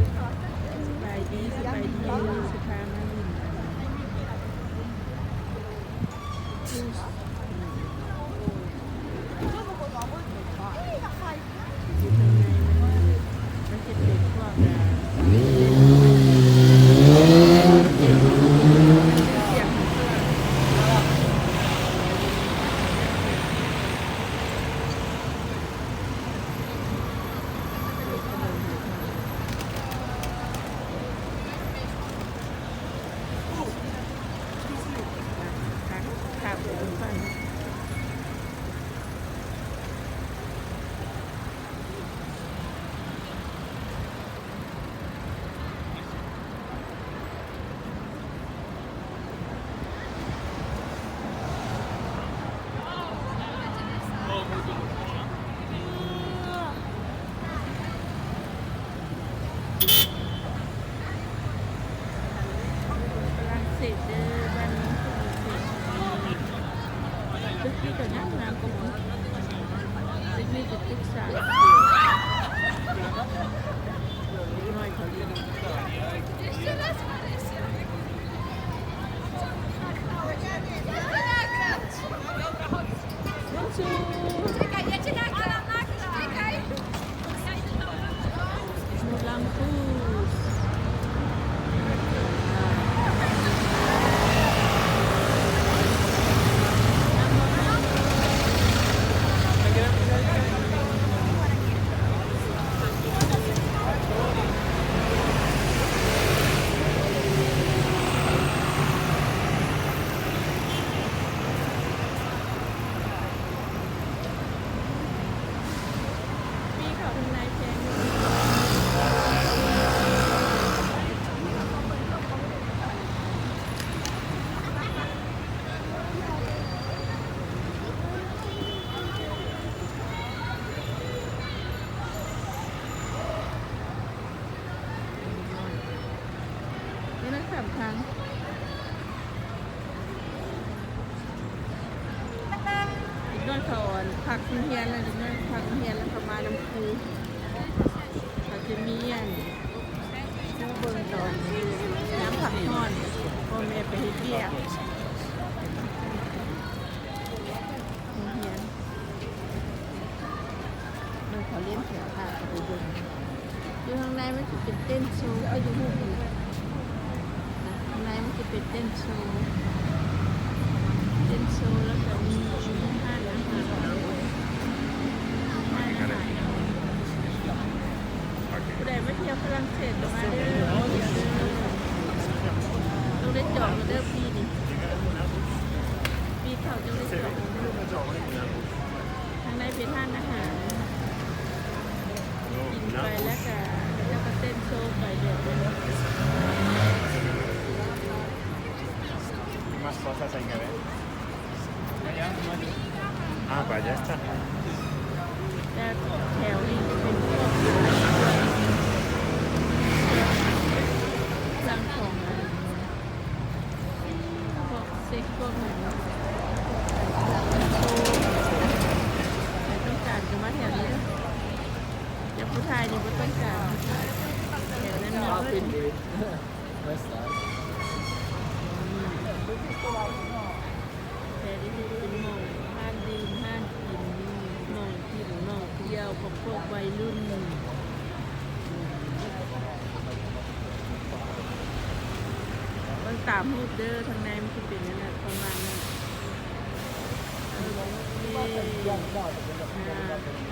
ສະບາຍດີ ສະບາຍດີ ຊິພາມາຫຼິ້ນ ຝຣັ່ງເສດເດີ ບ້ານເມືອງຝຣັ່ງເສດ ຕຶກນີ້ກໍງາມໆ ຕຶກນີ້ເປັນຕຶກສາມ ເດັກນ້ອຍເຂົາຫຼິ້ນ.ເດັກນ້ອຍເຂົາ ອັນ ພັກໂຮງຮຽນແລ້ວ ເດັກນ້ອຍພັກໂຮງຮຽນແລ້ວເຂົາມານຳຄູ ເຂົາຈະມີ ອັນ ຄູເບິ່ງຕອນຍາມພັກຮ້ອນ ພໍ່ແມ່ໄປເຮັດວຽກໂຮງຮຽນ. ເບິ່ງເຂົາຫຼິ້ນແຖວ ພາເຂົາໄປເບິ່ງ. ຢູ່ຂ້າງໃນມັນຊິເປັນເຕັ້ນໂຊ ຄືຢູ່ຮູບນີ້ນະ ຂ້າງໃນມັນຊິເປັນເຕັ້ນໂຊ ເຕັ້ນໂຊ ແລ້ວກໍມີຮ້ານອາຫານ ຮ້ານອາຫານ. ຜູ້ໃດມາທ່ຽວຝຣັ່ງເສດກໍມາເດີ ຕ້ອງໄດ້ຈອງເດີ ປີ້ນີ້ ປີ້ເຂົ້າຕ້ອງໄດ້ຈອງ. ທາງໃນເປັນຮ້ານອາຫານ ກິນໄປແລ້ວກະ ເຂົາເຈົ້າກະເຕັ້ນໂຊໄປແບບນັ້ນ. ¿Qué más cosas hay que ver? Ah, para allá está. ແຕ່ແຖວນີ້ເປັນພວກເຄື່ອງຂອງ ພວກເຊັກພວກຫຍັງເນາະ ໃຜຕ້ອງການກໍມາແຖວນີ້ເດີ ແຕ່ຜູ້ຊາຍນີ້ບໍ່ຕ້ອງການ ແຖວນັ້ນມີເບິດ. Very good. ເປັນໝ່ອງຮ້ານດື່ມ ຮ້ານກິນ ໝ່ອງກິນ ໝ່ອງທ່ຽວຂອງພວກໄວລຸ້ນ. ເບິ່ງຕາມຮູບເດີ ທາງໃນມັນຊິເປັນແນວນັ້ນ ປະມານນັ້ນ. ໂອເຄ ອ່າ.